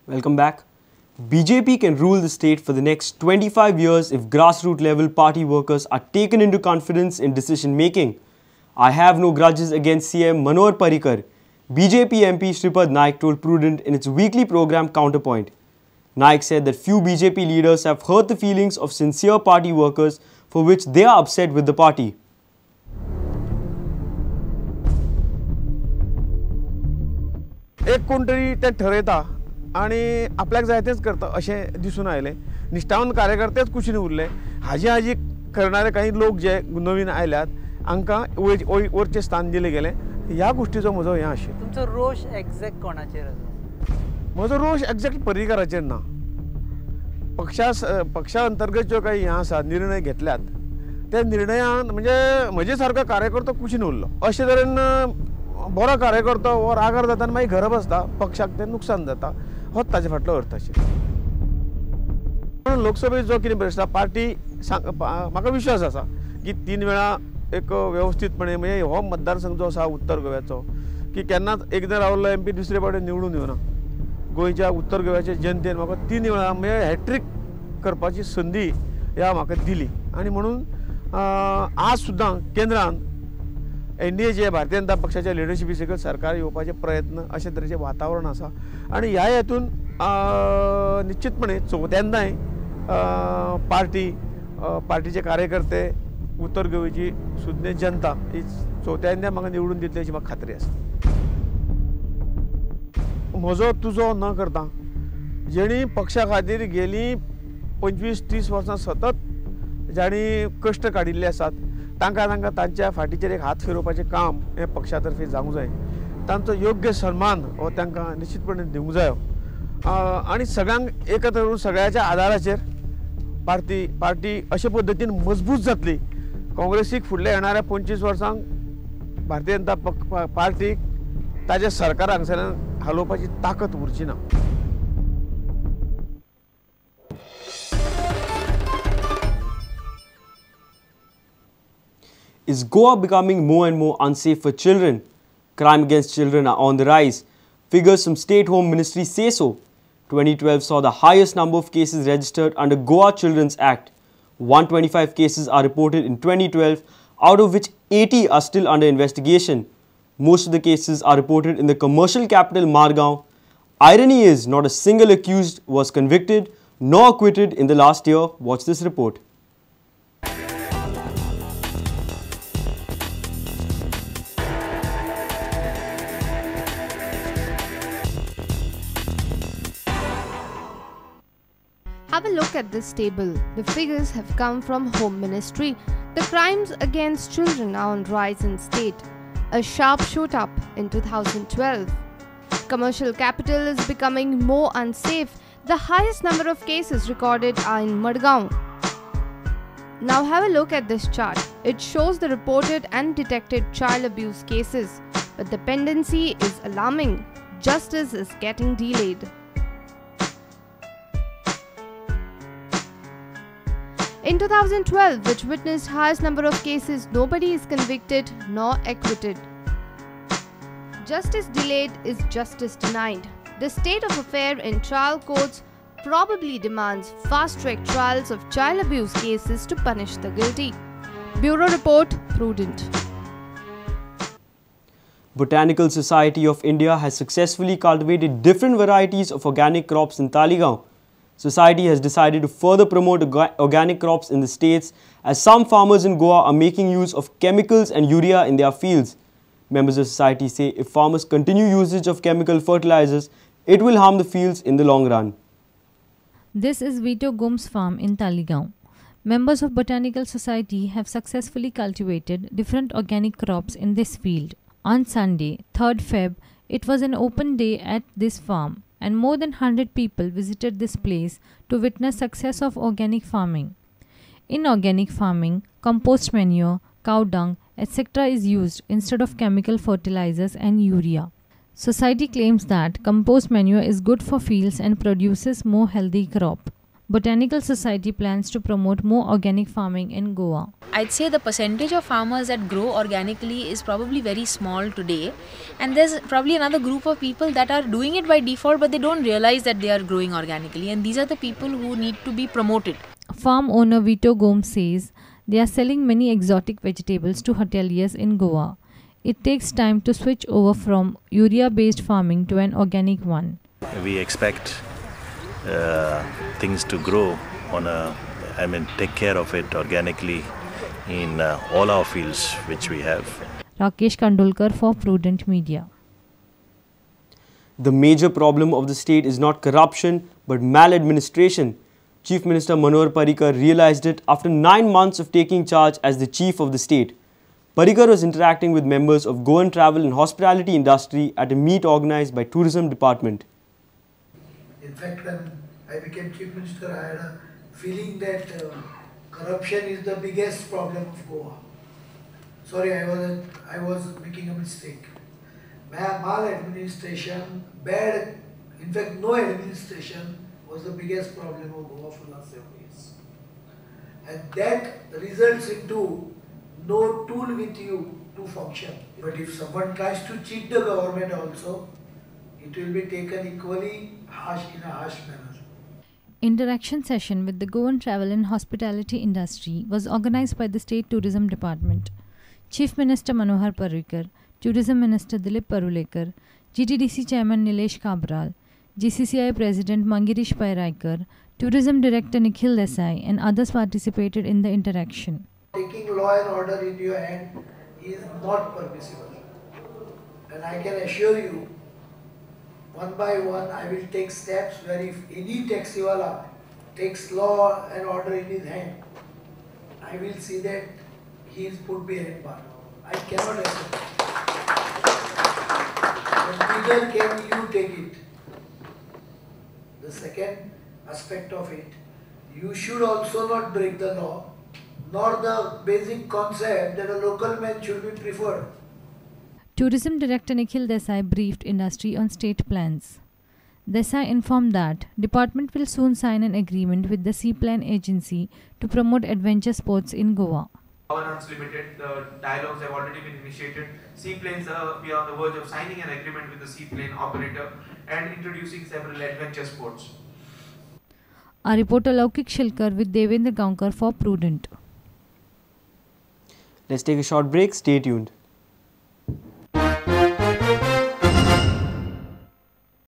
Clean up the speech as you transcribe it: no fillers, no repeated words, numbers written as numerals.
Welcome back. BJP can rule the state for the next 25 years if grassroots level party workers are taken into confidence in decision making. I have no grudges against CM Manohar Parrikar, BJP MP Shripad Naik told Prudent in its weekly program Counterpoint. Naik said that few BJP leaders have hurt the feelings of sincere party workers for which they are upset with the party. एक कोण तरी ते ठरयता आनी आपल्याक जाय तेंच करता अशें दिसून आयलें. निश्ठावन कार्यकर्तेच कुशीन उरले. हाजी हाजी करणारे काही लोक जे नवीन आयल्यात हांकां वरचें स्थान दिलें गेलें. ह्या गोश्टीचो म्हजो हें आशिल्लो. तुमचो रोश एग्जॅक्ट कोणाचेर आसा? म्हजो रोश एग्जॅक्ट पर्रीकाराचेर ना. पक्षा अंतर्गत ज्यो काही हें आसा निर्णय घेतल्यात त्या निर्णयान म्हणजे म्हजे सारको कार्यकर्तो कुशीन उरलो. अशे तरेन बरो कार्यकर्तो हो रागार जाता आनी मागीर घरा बसता, पक्षाक तें नुकसान जाता, होच ताजे फाटलो अर्थ आशिल्लो. म्हणून लोकसभेत जो कितें प्रश्न पार्टी म्हाका विश्वास आसा की 3 वेळा एक वेवस्थीतपणे म्हणजे हो मतदारसंघ जो आसा उत्तर गोव्याचो की केन्नाच एकदां रावल्लो एम पी दुसरे फावटी निवडून येवना. गोंयच्या उत्तर गोव्याच्या जनतेन म्हाका 3 वेळा म्हणजे हॅट्रीक करपाची संदी ह्या म्हाका दिली आनी म्हणून आज सुद्दां केंद्रान एनडीए जे भारतीय जनता पक्षाच्या लिडरशिपी सकयल सरकार येवपाचे प्रयत्न अशे तरेचें वातावरण आसा आनी ह्या हेतून निश्चितपणे चवथ्यांदाय पार्टी पार्टीचे कार्यकर्ते उत्तर गोंयची सुज्ञ जनता ही चवथ्यांदा म्हाका निवडून दितली अशी म्हाका खात्री आसा. म्हजो तुजो न करता जेणी पक्षा खातीर गेली 25-30 वर्सां सतत जाणी कश्ट काडिल्ले आसात तांकां तांकां तांच्या फाटीचेर एक हात फिरोवपाचें काम हें पक्षा तर्फे जावंक जाय. तांचो योग्य सन्मान हो तांकां निश्चितपणे दिवंक जायो आनी सगळ्यांक एकत्र करून सगळ्याच्या आदाराचेर पार्टी अशे पद्दतीन मजबूत जातली. काँग्रेसीक फुडल्या येणाऱ्या 25 वर्सांक भारतीय जनता पार्टीक ताच्या सरकार हांगसरल्यान हालोवपाची ताकद उरची ना. Is Goa becoming more and more unsafe for children? Crime against children are on the rise. Figures from State Home Ministry say so. 2012 saw the highest number of cases registered under Goa Children's Act. 125 cases are reported in 2012, out of which 80 are still under investigation. Most of the cases are reported in the commercial capital Margao. Irony is, not a single accused was convicted nor acquitted in the last year. Watch this report. Have a look at this table. The figures have come from Home Ministry. The crimes against children are on rise in state. A sharp shoot up in 2012. Commercial capital is becoming more unsafe. The highest number of cases recorded are in Madgaon. Now have a look at this chart. It shows the reported and detected child abuse cases. But the pendency is alarming. Justice is getting delayed. In 2012, which witnessed highest number of cases, nobody is convicted nor acquitted. Justice delayed is justice denied. The state of affair in trial courts probably demands fast-track trials of child abuse cases to punish the guilty. Bureau Report, Prudent. Botanical Society of India has successfully cultivated different varieties of organic crops in Taleigao. Society has decided to further promote organic crops in the states, as some farmers in Goa are making use of chemicals and urea in their fields. Members of society say if farmers continue usage of chemical fertilizers, it will harm the fields in the long run. This is Vito Gomes farm in Taleigao. Members of Botanical Society have successfully cultivated different organic crops in this field. On Sunday, 3rd Feb, it was an open day at this farm, and more than 100 people visited this place to witness success of organic farming. In organic farming, compost manure, cow dung, etc. is used instead of chemical fertilizers and urea. Society claims that compost manure is good for fields and produces more healthy crop. Botanical Society plans to promote more organic farming in Goa. I'd say the percentage of farmers that grow organically is probably very small today, and there's probably another group of people that are doing it by default but they don't realize that they are growing organically, and these are the people who need to be promoted. Farm owner Vito Gomes says they are selling many exotic vegetables to hoteliers in Goa. It takes time to switch over from urea-based farming to an organic one. We expect things to grow on a, take care of it organically in all our fields which we have. Rakesh Kandolkar for Prudent Media. The major problem of the state is not corruption but maladministration. Chief Minister Manohar Parrikar realized it after 9 months of taking charge as the chief of the state. Parrikar was interacting with members of Goan travel and hospitality industry at a meet organized by Tourism Department. In fact, when I became Chief Minister, I had a feeling that corruption is the biggest problem of Goa. Sorry, I was making a mistake. Maladministration, bad, in fact, no administration was the biggest problem of Goa for the last 7 years. And that results into no tool with you to function. But if someone tries to cheat the government also, it will be taken equally harsh in a harsh manner. Interaction session with the Goan travel and hospitality industry was organized by the State Tourism Department. Chief Minister Manohar Parrikar, Tourism Minister Dilip Parulekar, GTDC Chairman Nilesh Cabral, GCCI President Mangirish Pai Raikar, Tourism Director Nikhil Desai and others participated in the interaction. Taking law and order in your hand is not permissible. And I can assure you, one by one, I will take steps where if any taxiwala takes law and order in his hand, I will see that he is put behind bar. I cannot accept it. But neither can you take it. The second aspect of it, you should also not break the law, nor the basic concept that a local man should be preferred. Tourism Director Nikhil Desai briefed industry on state plans. Desai informed that department will soon sign an agreement with the Seaplane Agency to promote adventure sports in Goa. Governance Limited, the dialogues have already been initiated. Seaplanes, we are on the verge of signing an agreement with the seaplane operator and introducing several adventure sports. Our reporter Laukik Shilkar with Devendra Gaonkar for Prudent. Let's take a short break. Stay tuned.